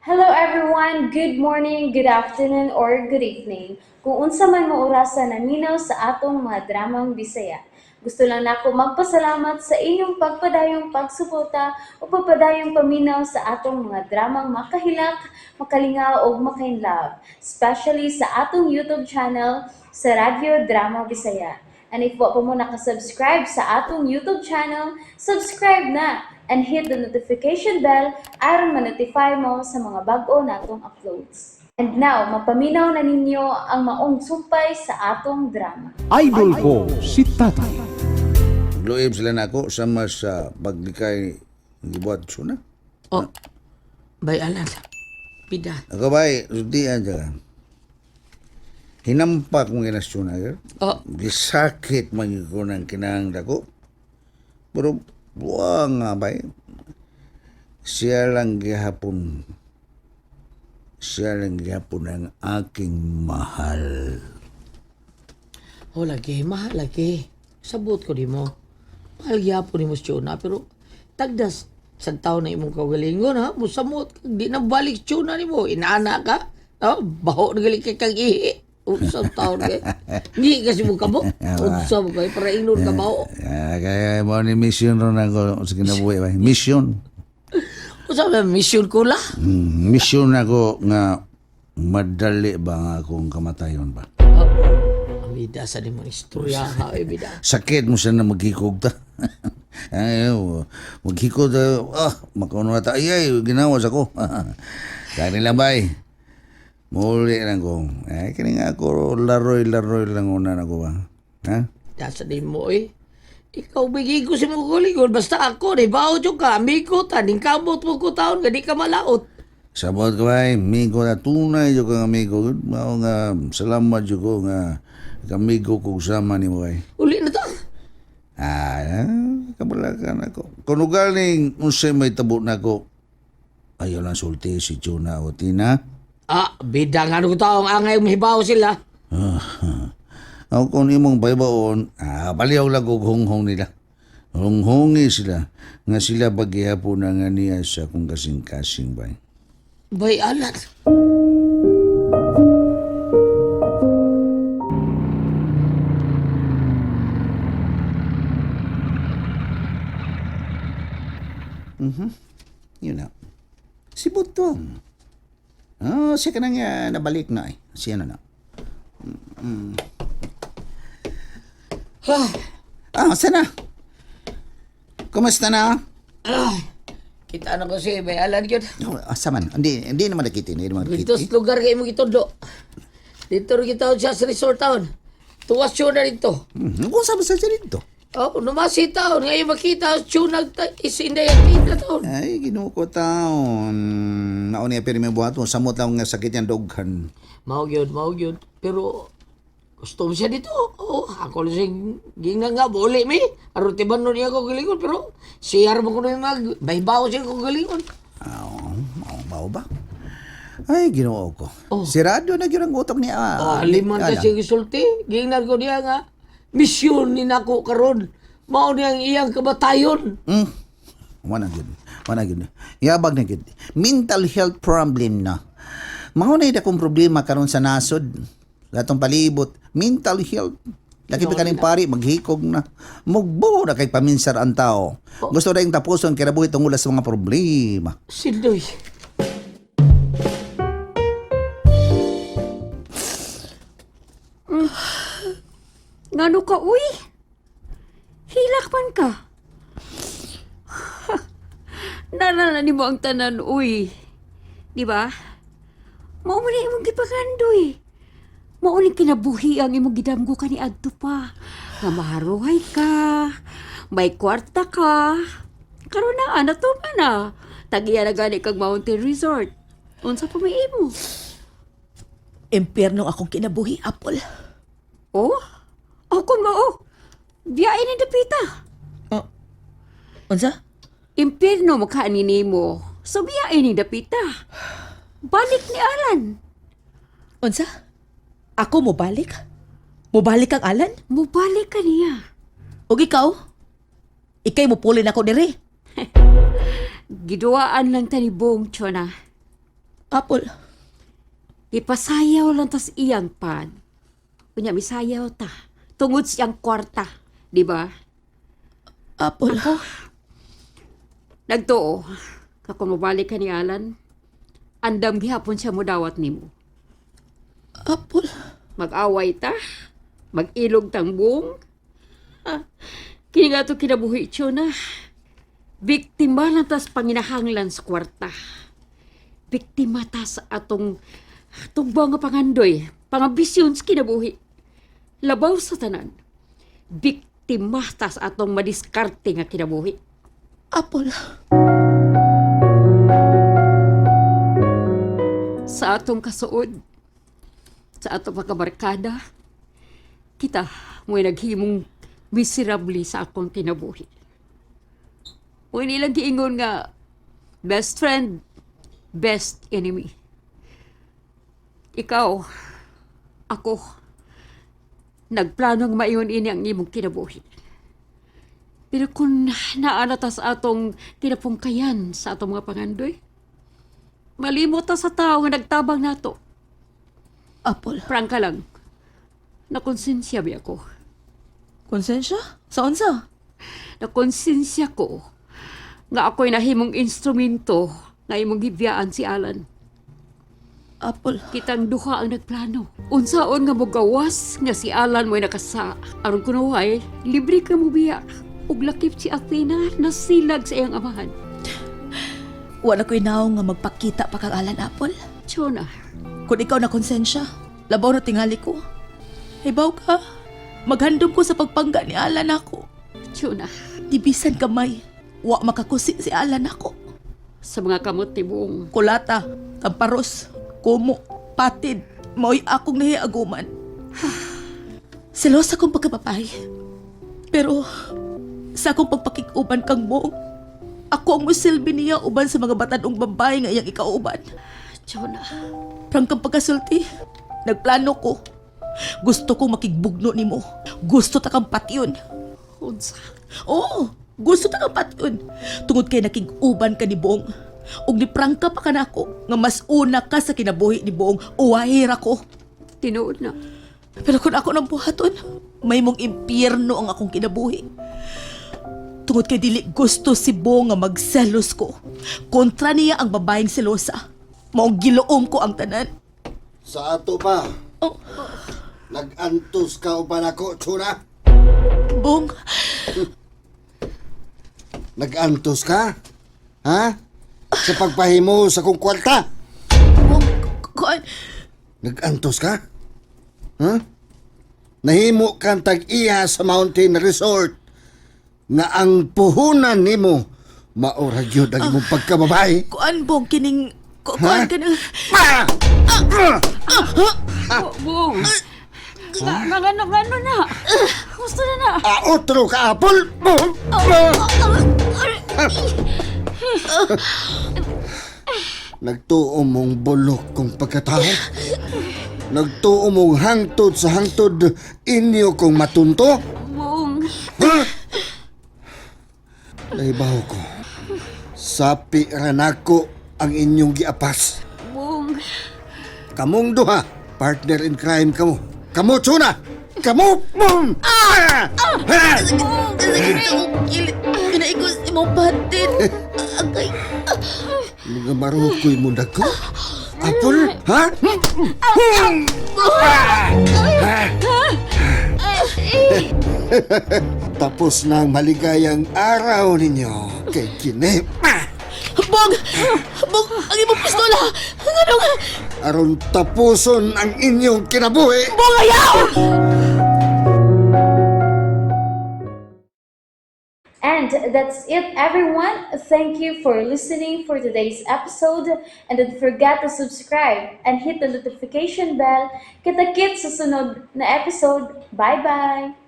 Hello everyone! Good morning, good afternoon, or good evening. Kung unsa man mo orasa naminaw sa atong mga dramang Bisaya. Gusto lang nako magpasalamat sa inyong pagpadayong pagsuporta o pagpadayong paminaw sa atong mga dramang makahilak, makalingaw ug makainlove, especially sa atong YouTube channel sa Radyo Drama Bisaya. And if wa pa mo nakasubscribe sa atong YouTube channel, subscribe na and hit the notification bell aron ma-notify mo sa mga bag-o natong uploads. And now, mapaminaw na ninyo ang maong sumpay sa atong drama. Idol ko si Tatay. Luib sila nako sama sa paglikay gibuhat suna. Oh, bay alan. Pida. Ako bay, sultian siya ka. Hinampak mong ginasyon na. Oh, Gisakit man yun ko ng kinahang dako. Pero buwa nga bay. Siya lang gihapon. Siya lang gihapon ang aking mahal. Oh lagi, mahal lagi. Sabot ko di mo. Mahal gyapon nimo si Chuna, pero tagdas sa taon na imong kaugalingon ha, musamot kag di na balik Chuna nimo, inaana ka. Oh, baho na gali kay kag ihi. Unsa taon kay? Di kasi mo kabo. Unsa mo kay para ingnon ka baho. Ah, kaya mo ni mission ron ako sa kinabuhi bay. Mission. Unsa man mission ko la? Mission ako nga madali ba nga akong kamatayon ba? Oh, amida sa nimo istorya ha, amida. Sakit mo siya na maghikog ta. Ay, oh, maghikog ta. Ah, makuno na ta. Ay, ay, ginawas ako. Kaya lang bay. Muli lang ko. Ay, kini nga ako, laroy-laroy lang una na ko ba? Ha? Dasa din mo eh. Ikaw bigay ko si mga kuligon. Basta ako, di ba? O ka, amigo ta, ning kamot mo ko taon, nga di ka malaot. Sabot ko bay, amigo na tunay jud kang amigo. Mao nga, salamat jud ko nga kamigo ko sama ni mo bay. Uli na ta. Ah, kabalakan ako. Kung ugaling unsay may tabo na ko, ayaw lang sulti si Chuna o Tina. Ah, bida nga ko taong angay mahibaw sila. Ako kung imong baybaon, baliw lang og honghong nila. Honghongi sila nga sila paghihapon na nga niya sa akong kasing-kasing bay. Bay alat. Yun na. Si Butong. Ah, siya ka na nga nabalik na eh. Siya na na. Ah, Ah, sana? Kumusta na? ah, kita na ko si bay alat yun. Oh, asa man? Hindi, hindi naman nakita. Hindi naman Dito nakita. sa lugar kayo mo gitudlo. Dito rin kita siya sa resort town. Tuwas yun na dito. Kung saan ba siya dito? Oh, numasi taon. Ngayon makita, tsunag ta, isinday ang kita taon. Ay, ginoo ko taon. Naon niya pirmi buhat mo. Samot lang nga sakit yan doghan. Mao gyud, mao gyud. Pero gusto mo siya dito. Oo, ako lang siyang gingan nga, buli mi. Aron tiban nun niya ako galingon, pero siyar mo ko na yung mag, bahibaw siya ko galingon. Ah, mao mao ba? Ay, ginoo ko. Oh. Sirado na gyud ang utok niya. Ah, liman ta siya gisulti. Gingnan ko niya nga, misyon ni nako karon. Mao niyang iyang kabatayon. Wala gyud. Wala gyud. Yabag na gyud. Mental health problem na. Mao na akong problema karon sa nasod. Latong palibot, mental health. Lagi pa kaning pari maghikog na. Mugbo na kay paminsar ang tao. Gusto na yung tapuson kinabuhi tungod sa mga problema. Sindoy. Ngano ka, uy? Hilak man ka. Narana ni mo ang tanan, uy. Di ba? Mao man na imong gipagandoy. Mao ni kinabuhi ang imong gidamgo ka ni adto pa. Nga maharuhay ka, may kwarta ka. Karon na, ana to man na. Tagiya na gani kag Mountain Resort. Unsa pa may imo? Impyerno akong kinabuhi, Apple. Oh? Ako mao. Biyain ni dapita. Oh. Unsa? Impirno makaani nimo. So biyain ni dapita. Balik ni Alan. Unsa? Ako mobalik? Mobalik ang Alan? Mubalik ka niya. Og ikaw? Ikay mupuli na ako diri. Giduaan lang ta ni Bong, Chona. Apple. Ipasayaw lang tas iyang pan. Unya misayaw ta. Tungod siyang kwarta, di ba? Apple. Ako, nagtuo, kako mabalik ka ni Alan, andam gihapon siya modawat nimo. Apple. Mag-away ta, mag-ilog tang buong. Ah, kini nga to kinabuhi, Chona. Biktima lang tas panginahanglan sa kwarta. Biktima ta sa atong tugbaw nga pangandoy, pangambisyon sa kinabuhi. Labaw sa tanan. Biktima ta sa atong madiskarte nga kinabuhi. Apple. Sa atong kasuod, sa atong pagkabarkada, kita mo'y naghimong miserable sa akong kinabuhi. Mo'y nilang giingon nga best friend, best enemy. Ikaw, ako, nagplanong mayon ini ang imong kinabuhi. Pero kung naana ta sa atong kinapungkayan sa atong mga pangandoy, malimot ta sa tao nga nagtabang nato. Apple. Prangka lang. Nakonsensya ba ako? Konsensya? Sa unsa? Nakonsensya ko nga ako'y nahimong instrumento nga imong gibiyaan si Alan. Apple. Kitang duha ang nagplano. Unsaon nga mogawas nga si Alan mo'y nakasa. Aron kunuhay, libre ka mo biya. Ug lakip si Athena nasilag sa iyang amahan. Wala ko'y naong nga magpakita pa kang Alan, Apple. Chona, Kung ikaw na konsensya, labaw na tingali ko. Hibaw ka. Maghandom ko sa pagpangga ni Alan ako. Chona, Di bisan kamay. Wa makakusi si Alan ako. Sa mga kamot ni buong Kulata, tamparos, kumo, patid, mao'y akong nahiaguman. Selos akong pagkapapay. Pero sa akong pagpakikuban kang buong, ako ang musilbi niya uban sa mga batadong babae nga iyang ikauban. Chona. Prangkang pagkasulti, nagplano ko. Gusto kong makigbugno nimo. Gusto ta kang patyon. Unsa? Oo, gusto ta kang patyon. Tungod kay nakig-uban ka ni Bong. Ug ni prangka pa ka nako nga mas una ka sa kinabuhi ni Bong, uwahira ko. Tinuod na. Pero kung ako nang buhaton, may mong impyerno ang akong kinabuhi. Tungod kay dili gusto si Bong nga magselos ko. Kontra niya ang babaeng selosa. Maong giloom ko ang tanan. Sa ato pa, Oh, nag-antos ka uban ako, Tsura. Bong, Nag-antos ka? Ha? Sa pagpahimo sa kong kwarta? Bong, kuan, Nag-antos ka? Ha? Nahimo kang tag-iya sa Mountain Resort nga ang puhunan nimo maura gyud ang imong pagkababae. Kuan Bong kining kuan Ha? kaning Pa! Bong! Nga, nga, nga, nga, ano na? Gusto na na. Ah, otro ka, Apple! Nagtuo mong bulok kong pagkatao. Nagtuo mong hangtod sa hangtod inyo kong matunto. Bong! Ha? Naibaw ko. Sapi ranako ang inyong giapas. Bong! Kamong duha, partner in crime kamo. Kamo, Tsuna! Kamo! Boom! Ah! Ah! Kilit, kinaigos imong patid. Agay. Mga marukoy mo na ko? Apple? Ha? Tapos na ang maligayang araw ninyo kay Kine. Bong! Bong, ang imong pistola! Nganong? Aron tapuson ang inyong kinabuhi. Bong, ayaw! And that's it, everyone. Thank you for listening for today's episode. And don't forget to subscribe and hit the notification bell. Kita-kits sa sunod na episode. Bye-bye!